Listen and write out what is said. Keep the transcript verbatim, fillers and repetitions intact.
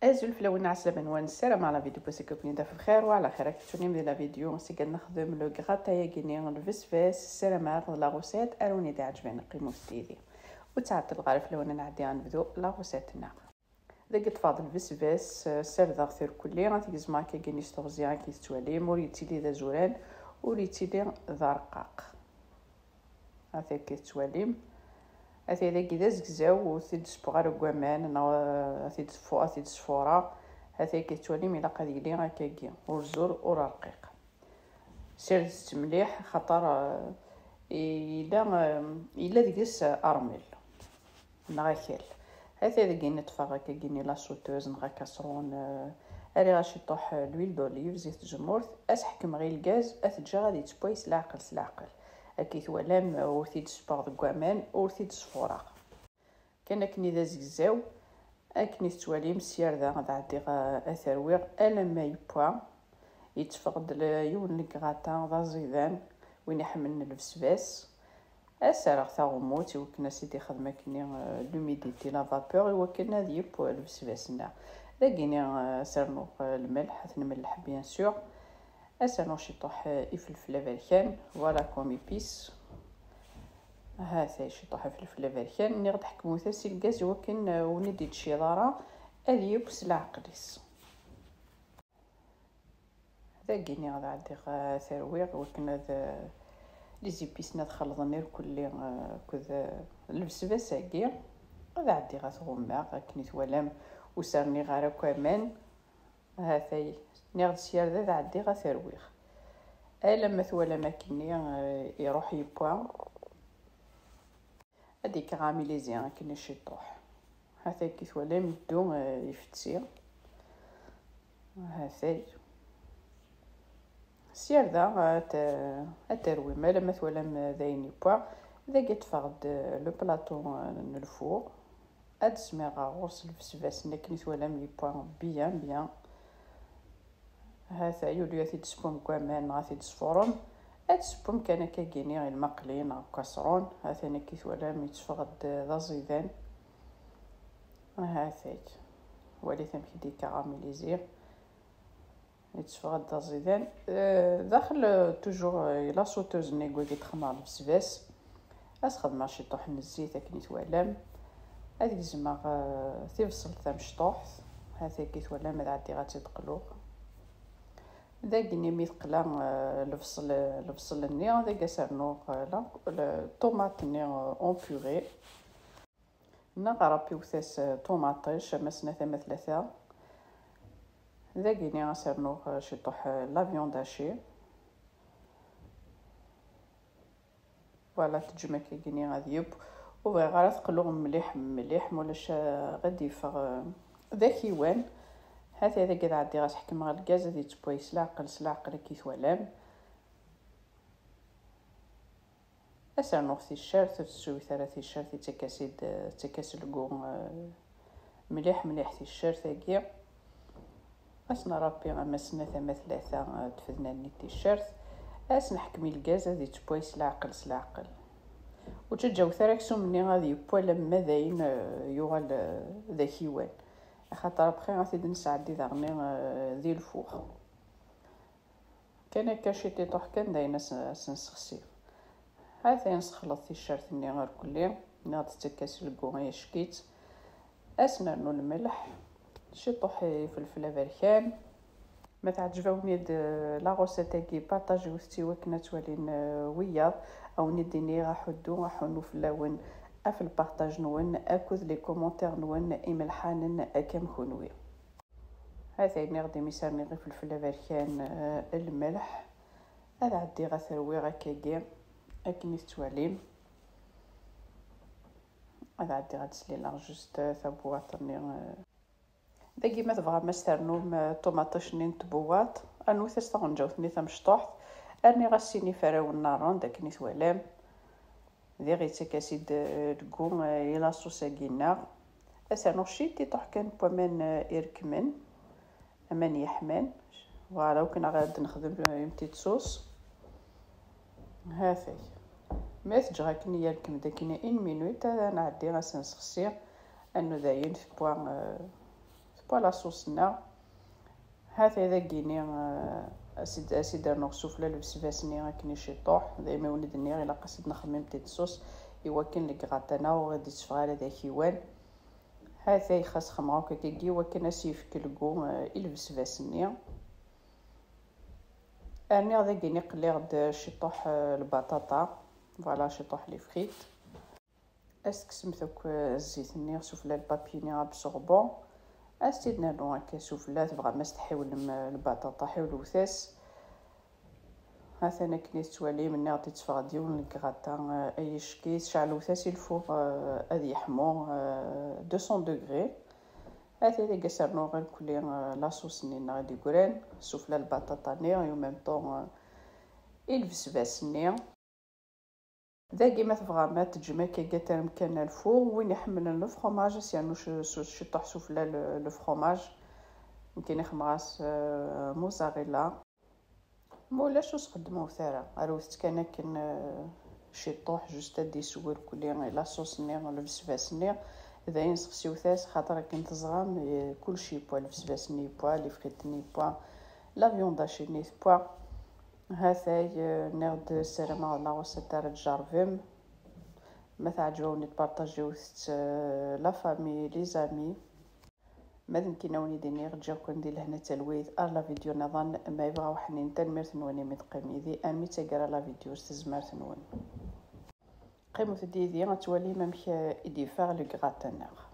Azul fell-awen, ɛeslama-nwen, ssarameɣ la vidéo n wass-agi ad ken-id-taf bxir wa ɛla xir. Ad k-ttwalim di la vidéo s i ad nexdem le gratin-agi-nni n lbesbas. Ssarameɣ la recette ara wen-id-iɛeǧben, qqimet yid-i. Ur ttɛeṭṭileɣ ara fell-awen, ad nɛeddi ad nebdu la recette-nneɣ. Dagi ṭṭfeɣ-d lbesbas, ssardeɣ-t irkelli, ad t-gezmeɣ akka-agi s teɣzi, akka i tettwalim, ur yettili d azuran, ur yettili d arqaq. Ata akka i tettwalim. Ata dagi d azegzaw, ur t-id-sewweɣ ara deg waman, neɣ ad t-id-sfu-, ad t-id-sfureɣ. Ata akka i tettwalim, ilaq ad yili akkagi, ur zur, ur rqiq. Sirdet-t mliḥ, xaṭer, eh, yella, eh, yella deg-s, eh, armel neɣ akal. Ata dagi neṭṭfeɣ akkagi-nni la sauteuse neɣ akaṣrun, eh, rriɣ-as ciṭuḥ, eh, l'huile d'olive, zit tzemmurt, ad s-ḥekmeɣ i lgaz, ad t-ǧǧeɣ ad yettewway s leɛqel, s leɛqel. Akka i twalam, eh, ur t-id-sewweɣ deg waman, ur t-id-sfureɣ. Kan akken i d azegzaw, akken i tettwalim, sya ar da ad ɛeddiɣ, eh, ad t-rwiɣ alamma yewwa. Yetteffeɣ-d l-, yiwen n legrata d aẓidan, win iḥemmlen lbesbas. Ad s-rreɣ taɣummut i wakken ad s-id-ixdem akkenni, eh, l'humidité, la vapeur, i wakken ad yeww lbesbas-nneɣ. Dagini, eh, ad s-rnuɣ, eh, lmelḥ, ad t-nmelleḥ bien sûr. Ad s-rnuɣ ciṭuḥ, eh, ifelfel aberkan, voilà comme épice. Ha-t-ay ciṭuḥ ifelfel aberkan. Nniɣ-d ḥekmut-as i lgaz i wakken, eh, ur wen-id-ittciḍ ara, ad yeww s leɛqel-is. Dagini ad ɛeddiɣ, eh, ad t-rwiɣ i wakken ad, eh, les épices-nni ad xelḍen irkelli, eh, akked, eh, lbesbas-agi. Ad ɛeddiɣ ad t-ɣummeɣ akken i twalam, ur s-rniɣ ara akk aman. Ha-t-ay, nniɣ-d sya ar da ad ɛeddiɣ ad t-rwiɣ. Alamma twalam akkenni, eh, iruḥ yewwa. Ad d-ikaramilizi akken i ciṭuḥ. Ha-t-ay akka i twalam iddu, eh, ifetti. Ha-t-ay. Sya ar da, eh, ad t-, ad t-rwim alamma twalam, eh, d ayen yewwa. Dagi ṭṭfeɣ-d, eh, le plateau, eh, n lfur. Ad d-smiɣ ɣur-s lbesbas-nni akken i twalam yewwa bien, bien. Ha-t-ay, ur ad t-id-sewwem deg waman neɣ ad t-id-sfurem. Ad d-sewwem kan akkagini i lmaqli neɣ deg ukaṣrun. Ha-t-an akka i twalam yetteffeɣ-d d aẓidan. Ha-t-ay. Walit amek i d-ikaramilizi. Yetteffeɣ-d d aẓidan. Eh, daxel, eh, toujours, eh, la sauteuse-nni deg wagi d-xedmeɣ lbesbas. Ad s-xedmeɣ ciṭuḥ n zzit akken i twalam. Ad gezmeɣ, eh, tibṣelt tamecṭuḥt. Ha-t-agi twalam ad ɛeddiɣ ad tt-id-qluɣ. Dagini mi teqla, eh, lebṣel, lebṣel-nni, dagi ad s-rnuɣ, eh, la, la tomate-nni, eh, en purée. Neɣ rapiwet-as, eh, ṭumaṭic, ama snat ama tlata. Dagini ad s-rnuɣ, eh, ciṭuḥ, eh, la viande hachée. Voilà, teǧǧem akkagini ad yeww. Ur bɣiɣ ara teqluɣ mliḥ mliḥ, ma ulac, eh, ad d-yeffeɣ, eh, d akiwan. Ha-t-ay dagi ad ɛeddiɣ ad s-ḥekmeɣ lgaz ad yettewway s leɛqel, s leɛqel akka i twalam. Ad s-rnuɣ ticcert, ur tessuyet ara ticcert, yettak-as-id, yettak-as lgu, eh, mliḥ mliḥ ticcert-agi. Ad s-nrapi ama snat ama tlata, eh, tfednan-nni n ticcert. Ad s-neḥkem i lgaz ad yettewway s leɛqel, s leɛqel. Ur ttaǧǧawet ara aksum-nni ad yeww alamma d ayen, eh, yuɣal, eh, d akiwan. Axaṭer après ad t-id-nesɛeddi daɣen, eh, di lfur. Kan akka ciṭiṭuḥ kan, dayen as-, as-nessexsi. Ha-t-ay nesexleḍ ticcert-nni irkelli, nniɣ-d tettak-as lgu i ack-itt. Ad s-nernu lmelḥ, ciṭuḥ ifelfel aberkan. Ma teɛǧeb-awen-id, eh, la recette-agi, partagiwet-tt i wakken ad twalin, eh, wiyaḍ. A wen-id-iniɣ aḥuddu, aḥunnu fell-awen, ɣef lpartaj-nwen akked les commentaires-nwen imelḥanen akka am kunwi. Ha-t-ay nniɣ-d imi s-rniɣ ifelfel aberkan, eh, lmelḥ. Ad ɛeddiɣ ad t-rwiɣ akkagi, akken i tettwalim. Ad ɛeddiɣ ad slileɣ juste tabwaṭ-nni, eh. Dagi ma tebɣam ad s-ternum, eh, ṭumaṭic-nni n tbewwaṭ, rnut-as taɣenǧawt-nni tamecṭuḥt, rniɣ-as sin iferrawen n rrand akken i twalam. Diɣ yettak-as-id, eh, lgu, eh, i la sauce-agi-nneɣ. Ad s-rnuɣ ciṭiṭuḥ kan n waman, eh, irekmen, aman yeḥman. Voilà, akken ad d-nexdem, eh, une petite sauce. Ha-t-ay. Ma teǧǧeɣ akken yerkem-d akken une minute, ad nɛeddi ad s-nessexsi. Anu dayen tewwa, eh, Voilà sauce-nneɣ. Ha-t-ay dagi-ni, eh, asid, asid rnuɣ sufella lbesbas-nni akken iciṭuḥ. Daymi wen-d-nniɣ ilaq asid nexmim petite sauce iwakken le gratin-a ur d-itteffeɣ ara d akiwan. Ha-t-ay xas xemmeɣ akk akkagi iwakken ad s-yefk lgu, eh, i lbesbas-nni. Rniɣ dagi-ni qelliɣ-d ciṭuḥ, eh, lbaṭaṭa. Voilà, ciṭuḥ les frites. Ad s-tekksemt akk, eh, zzit-nni sufella lpapyi-nni absorbant. Ad s-tt-id-nernu akka sufella, tebɣam ad s-tḥiwlem, eh, lbaṭaṭa, ḥiwlewt-as. Ha-t-an akken i tettwalim, nniɣ-d itteffeɣ-d yiwen n lgrata, eh, ay icki, tceɛlewt-as i lfur, eh, ad yeḥmu, eh, deux cents degrés. Ha-t-ay dagi ad s-rnuɣ irkelli, eh, la sauce-nni-nneɣ i d-yeggran, sufella lbaṭaṭa-nni, et en même temps, eh, i lbesbas-nni. Dagi ma tebɣam ad teǧǧem akka gatar mkan lfur, win iḥemmlen le fromage ad s-yernu c-, s-, ciṭuḥ sufella le, le fromage. Nekkini xemmeɣ-as, euh, mozzarella. Ma ulac ur sxeddmewt ara, rwet-tt kan akken, euh, ciṭuḥ, juste ad d-isew irkelli la sauce-nni, lbesbas-nni. Dayen sexsiwt-as, xaṭer akken teẓram, eh, kulci yewwa, lbesbas-nni yewwa, les frites-nni yewwa, la viande hachée-nni tewwa. Ha-t-ay, eh, nniɣ-d ssarameɣ la recette ara tjerrbem. Ma teɛǧeb-awen-id, partagiwt-tt, eh, la famille, les amis. Ma d nekkini a wen-id-iniɣ, ǧǧiɣ-ken di lehna d talwit ar la vidéo nniḍen. Ma yebɣa uḥnin, tanemmirt-nwen imi d-teqqim yid-i armi d taggara la vidéo s tezmert-nwen. Qqimut-d yid-i ad twalim amek, eh, i d-yeffeɣ le gratin-nneɣ.